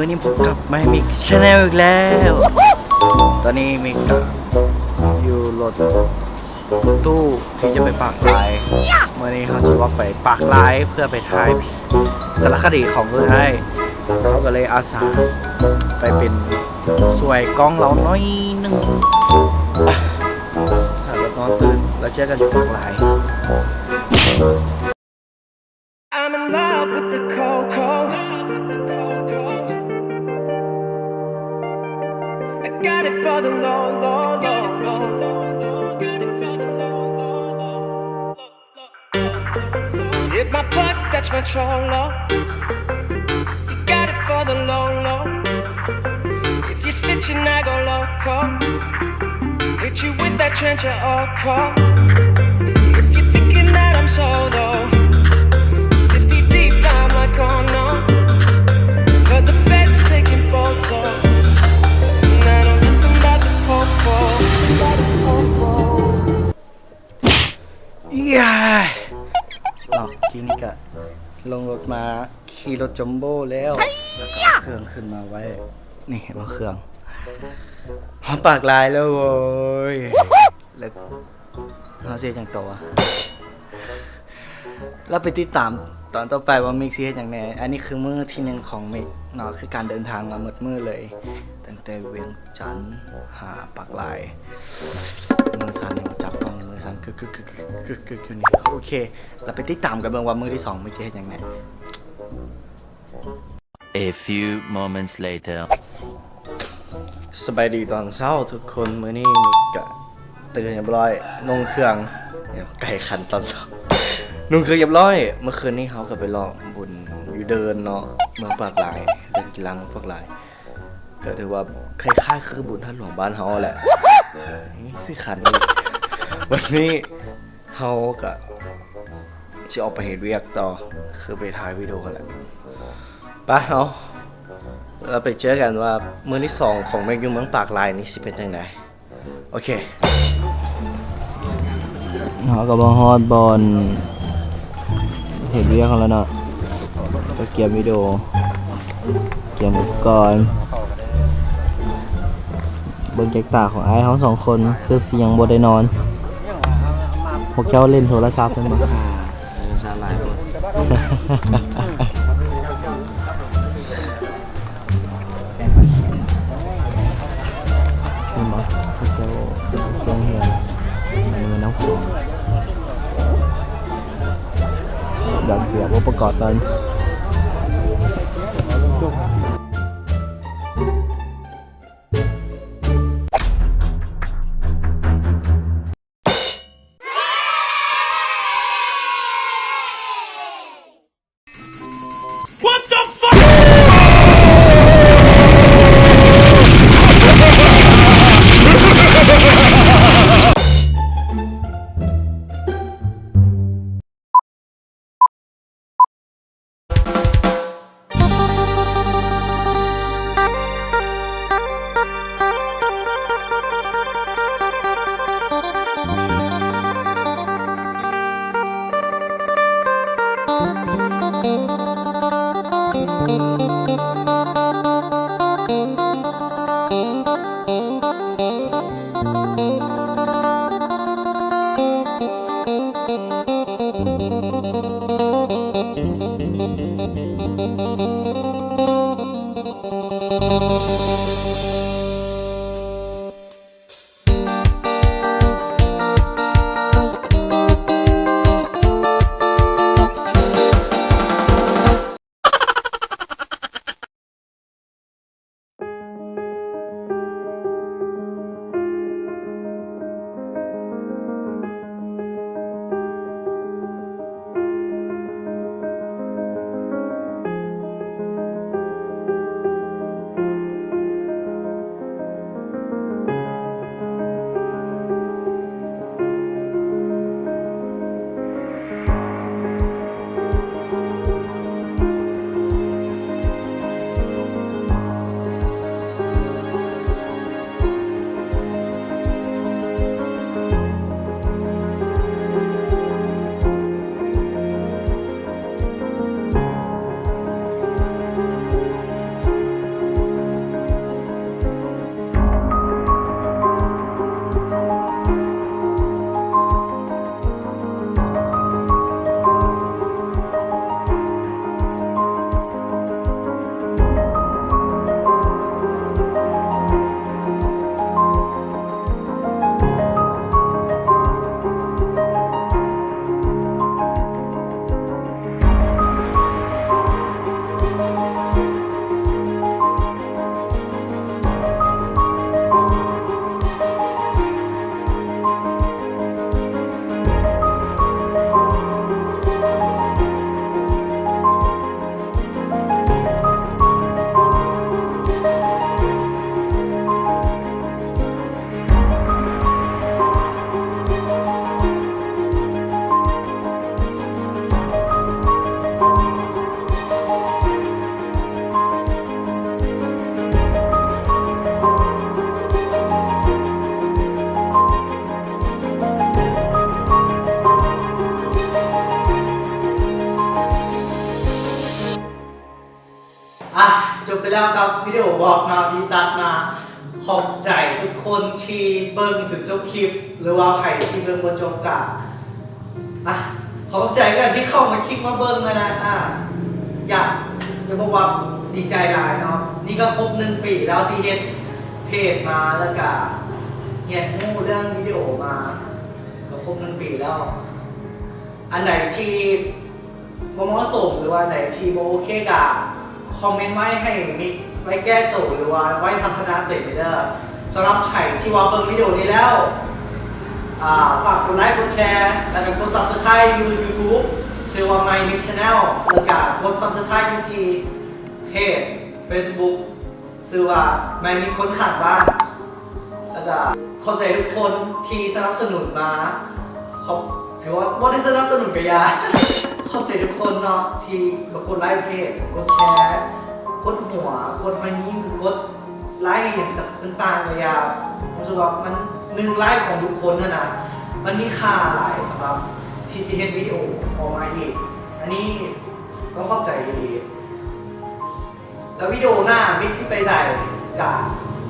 ມື້ນີ້ພົບກັບມາຍມິກແຊນແນລອີກແລ້ວ. ຕອນນີ້ມິກກະຢູ່ລົດຕູ້ທີ່ຈະໄປປາກລາຍ. ມື້ນີ້ເຮົາຊິອອກໄປປາກລາຍເພື່ອໄປຖ່າຍສາລະຄະດີຂອງເພິ່ນໄດ້. ເຮົາກະເລີຍອາສາໄປເປັນຊ່ວຍກ້ອງລາວໜ້ອຍໜຶ່ງ. ຖ້າແບບນອນຕື່ນ ແລ້ວເຈີກັນຢູ່ປາກລາຍ. I'm in love with the cold, cold. I got it for the low, low, low, low. You hit my plug, that's my trollo. You got it for the low, low. If you're stitching, I go loco. Hit you with that trencher or call. If you're thinking that I'm solo, fifty deep, I'm like, oh no. Heard the feds taking photos, and I know nothing about the popo. ເອີຍ ເນາະ ກີ້ນີ້ກະລົງລົດມາ ຂີ່ລົດຈັມໂບ້ແລ້ວ ແລ້ວກະເອົາເຄື່ອງຂຶ້ນມາໄວ້ ນີ້ເຫັນບໍ່ ເຄື່ອງ ຮອດປາກລາຍແລ້ວໂວ້ຍ. ແລ້ວເຮົາຊິເຮັດຫຍັງຕໍ່ວະ? ແລ້ວໄປຕິດຕາມຕອນຕໍ່ໄປວ່າມິກຊິເຮັດຫຍັງແດ່. ອັນນີ້ຄືມື້ທີໜຶ່ງຂອງມິກເນາະ ຄືການເດີນທາງມາໝົດມື້ເລີຍ ຕັ້ງແຕ່ວຽງຈັນຫາປາກລາຍ. ມືສັ່ນ ຈັບກ້ອງມືສັ່ນ ກຶກໆໆໆ ຢູ່ນີ້. ໂອເຄ ແລ້ວໄປຕິດຕາມກັນເບິ່ງວ່າມື້ທີສອງມິກຊິເຮັດຫຍັງແດ່. A few moments later. ສະບາຍດີຕອນເຊົ້າທຸກຄົນ. ມື້ນີ້ກະຕື່ນຮຽບຮ້ອຍ ນຸ່ງເຄື່ອງ ໄກ່ຂັນຕອນເຊົ້າ ນຸ່ງເຄື່ອງຮຽບຮ້ອຍ. ເມື່ອຄືນນີ້ເຮົາກະໄປລ້ອມບຸນຢູ່ເດີ່ນເນາະ ເມືອງປາກລາຍ ເດີ່ນກິລາເມືອງປາກລາຍ. ກະຖືວ່າຄ້າຍໆຄືບຸນທາດຫຼວງບ້ານເຮົາຫັ້ນແຫຼະ. ນີ້ຊິຂັນອີກ. ວັນນີ້ເຮົາກະຊິອອກໄປເຮັດວຽກຕໍ່ ຄືໄປຖ່າຍວິດີໂອຫັ້ນແຫຼະ. ປະ ເຮົາ ແລ້ວໄປເຈີກັນວ່າມື້ທີສອງຂອງແມັກຢູ່ເມືອງປາກລາຍນີ້ຊິເປັນຈັ່ງໃດ. ໂອເຄ ເຮົາກະມາຮອດບ່ອນເຮັດວຽກເຮົາແລ້ວເນາະ ກະກຽມວິດີໂອ ກຽມອຸປະກອນ. ເບິ່ງແຈກຕາຂອງອ້າຍເຮົາສອງຄົນ ຄືຊິຍັງບໍ່ໄດ້ນອນ. ພວກເຈົ້າຫຼິ້ນໂທລະສັບແມ່ນບໍ່? ສາຫຼາຍຄົນ ເຫັນບໍ່? ເຂົາເຈົ້າຊ່ວງແຮງ ອັນນີ້ແມ່ນນ້ຳຂອງ ດອກເກືອບໍ່ປະກອບກັນ. ແລ້ວກັບວິດີໂອບລັອກເນາະ ທີ່ຕັດມາ. ຂອບໃຈທຸກຄົນທີ່ເບິ່ງຈົນຈົບຄລິບ ຫຼືວ່າໃຜທີ່ເບິ່ງບໍ່ຈົບກະ ອ່ະ ຂອບໃຈກັນທີ່ເຂົ້າມາຄລິກມາເບິ່ງຫັ້ນນະ. ອ່າ ຢາກຈະບອກວ່າດີໃຈຫຼາຍເນາະ. ນີ້ກໍຄົບໜຶ່ງປີແລ້ວທີ່ເຮັດເພຈມາ ແລ້ວກະຮຽນຮູ້ເລື່ອງວິດີໂອມາ ກໍຄົບໜຶ່ງປີແລ້ວ. ອັນໃດທີ່ບໍ່ເໝາະສົມ ຫຼືວ່າອັນໃດທີ່ບໍ່ໂອເຄ ກະຄອມເມັນໄວ້ໃຫ້ມິກໄວ້ແກ້ໂຕ ຫຼືວ່າໄວ້ພັດທະນາໂຕເອງເດີ. ສຳລັບໃຜທີ່ວ່າເບິ່ງວິດີໂອນີ້ແລ້ວ ອ່າ ຝາກກົດໄລ ກົດແຊ ແລ້ວກໍກົດ Subscribe ຢູ່ YouTube ຊື່ວ່າ My Mik Channel ແລ້ວກໍກົດ Subscribe ຢູ່ທີ່ເພຈ Facebook ຊື່ວ່າ My Mik ຄົນຂ້າງບ້ານ. ແລ້ວກໍຂອບໃຈທຸກຄົນທີ່ສະໜັບສະໜູນມາ. ຂອບ ຖືວ່າບໍ່ໄດ້ສະໜັບສະໜູນກໍຢ່າ ຂອບໃຈທຸກຄົນເນາະ ທີ່ມາກົດໄລເພຈ ກົດແຊ ກົດຫົວ ກົດຮອຍຍິ້ມ ກົດໄລຫຍັງຕ່າງໆກໍຢ່າ. ຮູ້ສຶກວ່າມັນ ໜຶ່ງໄລຂອງທຸກຄົນຫັ້ນນະ ມັນມີຄ່າຫຼາຍສຳລັບທີ່ຈະເຮັດວິດີໂອອອກມາອີກ. ອັນນີ້ຕ້ອງຂອບໃຈອີ່ຫຼີ. ແລ້ວວິດີໂອໜ້າມິກຊິໄປໃສ ກະ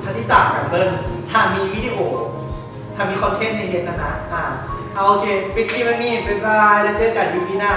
ຖ້າຕິດຕາມກັນເບິ່ງ ຖ້າມີວິດີໂອ ຖ້າມີຄອນເທັນໃຫ້ເຮັດຫັ້ນນະ. ອ່າ ເອົາ ໂອເຄ ປິດຄລິບໄວ້ນີ້ ບາຍບາຍ ແລ້ວເຈີກັນອີພີໜ້າ.